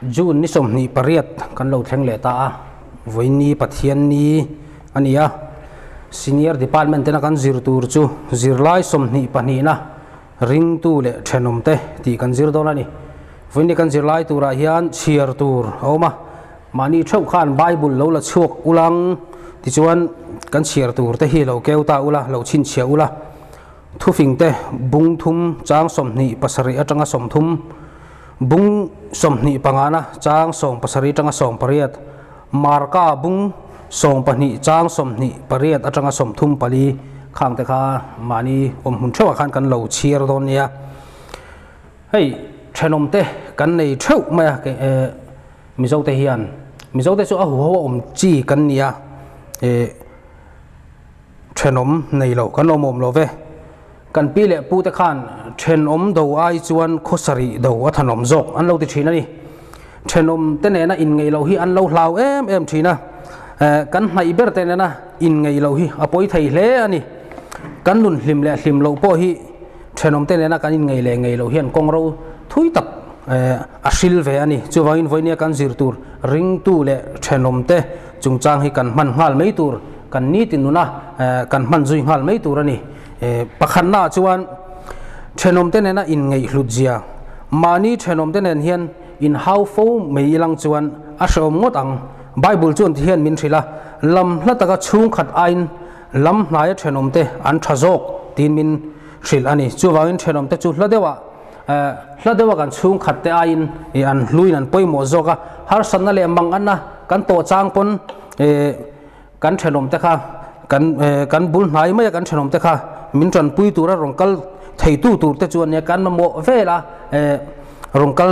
June ni 28 kan lo thleng leh ta a, vawiin Pathianni a ni a. Senior Department tena kan zir tur chu zirlai 22 na ringtu leh thenawmte tih kan zir dawn a ni. Vawiin kan zirlai turah hian chhiar tur a awm a, mahni theuh khan Bible lo la chhuak ulang tichuan kan chhiar tur te hi lo keu ta ula, lo chhinchhiah ula. Thufing te bung thum chang 27 atanga 30, bung 25 na chang 17 atanga 18, Marka bung 12 chang 28 atanga 34 khang te kha mahni awm hmun theuhah khan kan lo chhiar dawn nia. Hei thenawm te kan nei theuh mai a, Mizo te hian Mizo te chu a huho a awm chi kan nia, thenawm nei lo kan awm awm lo ve. Kan pi leh pu te khan thenawm do ai chuan khawsarih do a thanawm zawk an lo ti thin a ni. Thenawm te nena inngeih loh hi an lo hlau em em thin a, kan hnaih ber te nena inngeih loh hi a pawi thei hle a ni. Kan nun hlim leh hlim loh pawh hi thenawm te nena kan inngeih leh ngeih loh hian kawng ro thui tak a hril ve a ni. Chuvangin vawinia kan zir tur ringtu leh thenawm te chungchang hi kan hman nghal mai tur, kan nitin nuna kan hman zui nghal mai tur a ni. Pakhatnaah chuan thenawm te nena inngeih hlut zia, mahni thenawm te nen hian inhau fo mai ilang chuan a hrehawm ngawt ang. Bible chuan ti hian min hrilh a, lam hla taka chhungkhat aiin lam hnaia thenawm te an tha zawk tiin min hrilh a ni. Chuvangin thenawm te chu hla deuhah hla deuha kan chhungkhat te aiin an hluin an pawimawh zawk a, harsatna leh mang anna kan tawh chang pawn kan thenawm te kha kan kan bul hnai maia kan thenawm te kha min tanpui tura rawn kal theitu tur te chuan nia kan mamawh vel a, rawn kal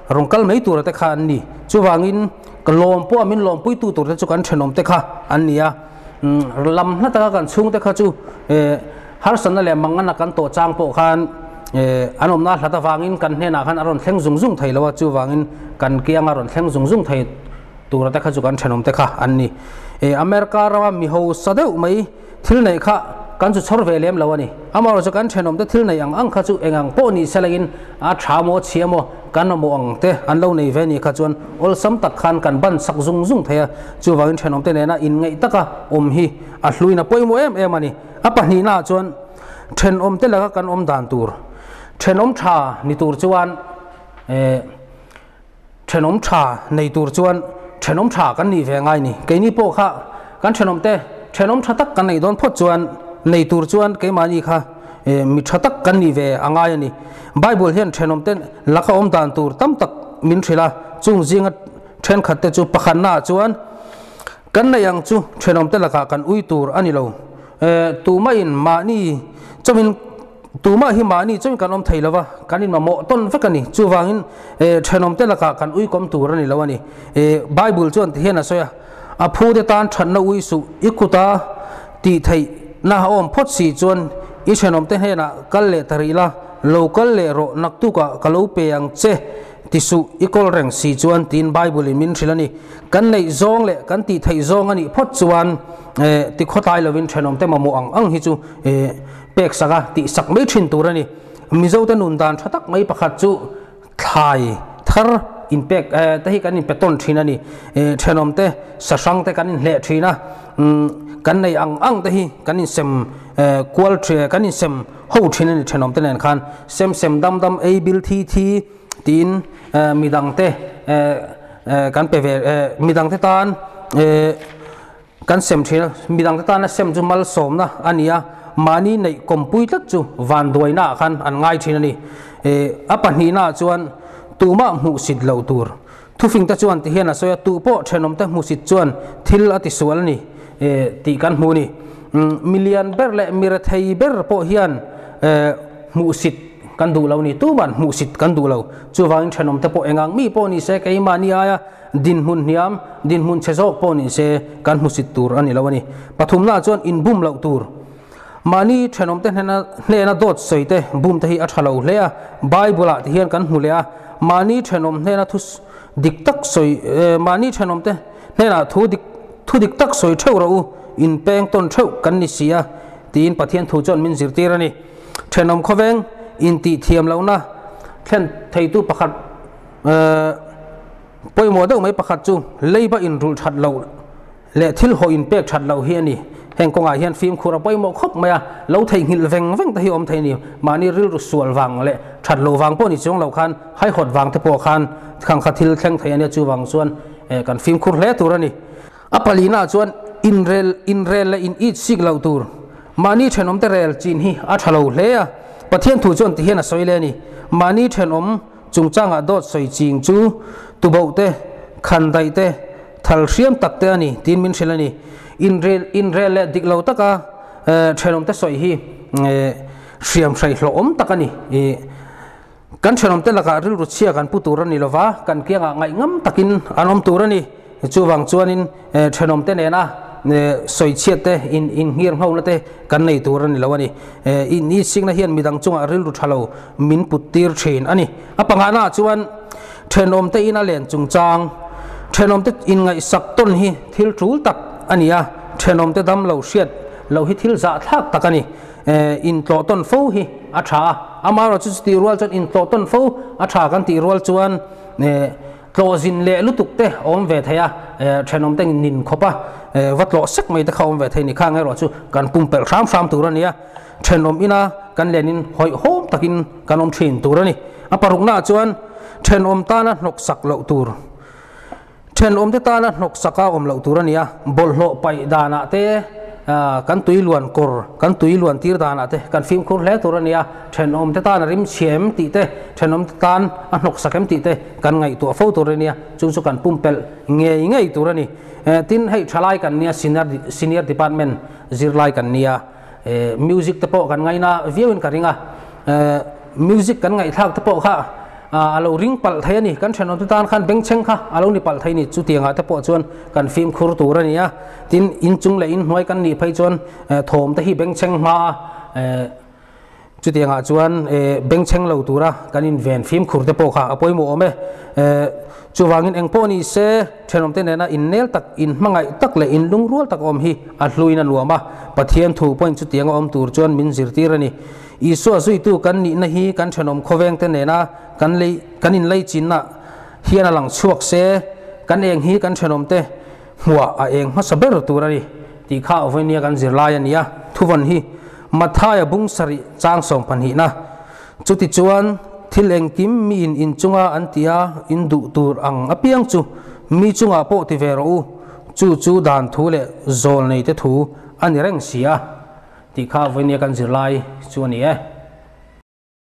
rawn kal mai tura te kha an ni. Chuvangin ka lawm pawh a min lawmpuitu tur te chu kan thenawm te kha an ni a, lam hla taka kan chhung te kha chu harsatna leh manganna kan tawh chang pawh khan an awmna hlat avangin kan hnenah khan a rawn thleng zung zung thei lo a, chuvangin kan kianga rawn thleng zung zung thei tura te kha chu kan thenawm te kha an ni. America rama mi hausa deuh mai thil neih kha kan chu chhawr ve lem lo a ni. Amaherawhchu chu kan thenawm te thil neih ang ang kha chu eng ang pawh ni selangin a tha maw chhia maw kan mamawh ang te an lo nei ve ni kha chuan awlsam tak khan kan ban sak zung zung thei a, chuvangin thenawm te nena inngeih taka awm hi a hluin a pawimawh em em a ni. A pahnihnaah chuan thenawm te laka kan awm dan tur, thenawm tha ni tur chuan thenawm tha nei tur chuan thenawm tha kan nih ve ngai ni. Keini pawh kha kan thenawm te thenawm tha tak kan nei dawn phawt chuan nei tur chuan keimahni kha mi tha tak kan nih ve a ngai a ni. Bible hian thenawm te laka awm dan tur tam tak min hrilh a, chung zinga thenkhat te chu pakhatnaah chuan kan neih ang chu thenawm te lakah kan ui tur a ni lo. Tumahin mahni chawin Tumah hi mahni chuan kan awm thei lo va, kan inmamawh tawn vek a ni. Chuvangin thenawmte lakah kan uikawm tur a ni lo a ni. Bible chuan ti hian a sawi a, A phute tan thatna ui suh, i kuta tih theihna a awm phawt si chuan i thenawmte hnenah kal leh ta rih la, lo kal leh rawh, naktukah ka lo pe ang che ti suh, i kawl reng si chuan tiin Bible in min hrilh a ni. Kan neih zawng leh kan tih theih zawng a nih phawt chuan ti khawtlai lovin thenawmte mamawh ang ang hi chu pek sak a, tih sak mai thin tur a ni. Mizote nun dan tha tak mai pakhat chu thlai thar inpek te hi kan inpe tawn thin a ni. Thenawm te, sahrang te kan inhleh thin a, kan nei ang ang te hi kan insem kual thin, kan insem ho thin a ni thenawm te nen khan. Sem sem dam dam ei bil thi thi tiin midang te kan pe ve, midang te tan Kan sem thin a, midangte tana sem chu malsawmna a ni a, mahni neih kawmpui tlat chu vanduainaah khan an ngai thin a ni. A pahnihnaah chuan tumah hmuhsit loh tur. Thufingte chuan ti hian a sawi a, tu pawh thenawmte hmuhsit chuan thil a tisual a ni tih kan hmu a ni. Milian ber leh mirethei ber pawh hian hmuhsit kan duh lo a ni, tuma'n hmuhsit kan duh lo. Chuvangin thenawmte pawh engang mi pawh ni se keimahni aia Dinhmun hniam, dinhmun chhe zawk pawh ni se kan hmusit tur a ni lo a ni. Pathumnaah chuan inbum loh tur. Mahni thenawmte hnena hnena dawt sawi te bum te hi a tha lo hle a, Bible-ah ti hian kan hmu leh a, mahni thenawm hnena thu dik tak sawi, mahni thenawmte hnenah thu dik thu dik tak sawi theuh rawh u, inpeng tawn theuh kan ni si a, tiin Pathian thu chuan min zirtir a ni. Thenawm khawveng intih thiam lohna thlen theitu pakhat. Pawimawh deuh mai pakhat chu leiba inrulh that loh leh thil haw inpek that loh hi a ni. Heng kawngah hian fimkhur a pawimawh khawp mai a, lo theihnghilh veng veng te hi awm thei a ni. Mahni rilru sual vang leh that loh vang pawh ni chuang lo khan haihawt vang te pawh khan khang kha thil thleng thei a nia, chuvang chuan kan fimkhur hle tur a ni. A palina chuan inrel inrel leh in it sik loh tur. Mahni thenawm te rel chin hi a tha lo hle a, Pathian thu chuan tihian a sawi le a ni. Mahni thenawm chungchangah dawt sawi ching chu tuboh te, khandaih te, thal hriam tak te a ni tiin min hrilh a ni. Inrel inrel leh dik lo taka thenawm te sawi hi hriam hraih hlawhawm tak a ni. Kan thenawmte lakah rilru chhia kan pu tur a ni lova, kan kiangah ngaihngam takin an awm tur a ni. Chuvang chuanin thenawmte nena sawichhiat te, in inghir nghona te kan nei tur a ni lo a ni. In ichhingna hian midang chungah rilru tha lo min put tir thin a ni. A pangahnaah chuan thenawmte ina len chungchang, thenawmte inngaihsak tawn hi thil tul tak a ni a, thenawmte dam lo hriat loh hi thil zahthlak tak a ni. Intlawh tawn fo hi a tha a, amaherawhchu chu tih rual chuan intlawh tawn fo a tha kan tih rual chuan tlawh zin leh lutuk te a awm ve thei a, thenawm te nin khawp a, va tlawh sek mai te kha a awm ve thei a ni. Khang erawh chu kan pumpelh hram hram tur a ni a, thenawm ina kan lenin hawihhawm takin kan awm thin tur a ni. A paruknaah chuan thenawm tana hnawksak loh tur. Thenawmte tana hnawksaka awm loh tur a ni a, bawlhhlawh paih danah te, kan tui luan kawr, kan tui luan tir danah te kan fimkhur hle tur a ni a, thenawmte tana rim chhia em tih te, thenawmte tan a hnawksak em tih te kan ngaihtuah fo tur a ni a, chung chu kan pumpelh ngei ngei tur a ni. Tin, hei thalai kan nia, senior department zirlai kan nia, music te pawh kan ngaina viauin ka ring a, music kan ngaihthlak te pawh kha a lo ring palh thei a ni, kan thenawmte tan khan bengchheng kha a lo ni palh thei a ni, chutiangah te pawh chuan kan fimkhur tur a ni a, tin inchung leh inhnuai kan nih phei chuan thawm te hi bengchheng hma a, chutiangah chuan bengchheng lo tura kan inven fimkhur te pawh kha a pawimawh awm e, chuvangin eng pawh ni se thenawmte nena innel tak, inhmangaih tak leh inlungrual tak awm hi a hluin a nuam a, Pathian thu pawhin chutianga awm tur chuan min zirtir a ni. Isua zuitu kan nihna hi kan thenawm khawvengte nena kan lei kan inleichinna hian a lang chhuak se, kan eng hi kan thenawmte hmuah a eng hmasa ber tur a ni tih kha vawinia kan zirlai a ni a. Thuvawn hi Mathaia bung sarih chang sawm pahnihna. Chutichuan thil engkim miin inchunga an ti a, in duh tur ang apiang chu mi chungah pawh ti ve rawh u, chu chu dan thu leh zawl neite thu a ni reng si a. Tih kha vawinia kan zirlai chu a ni e.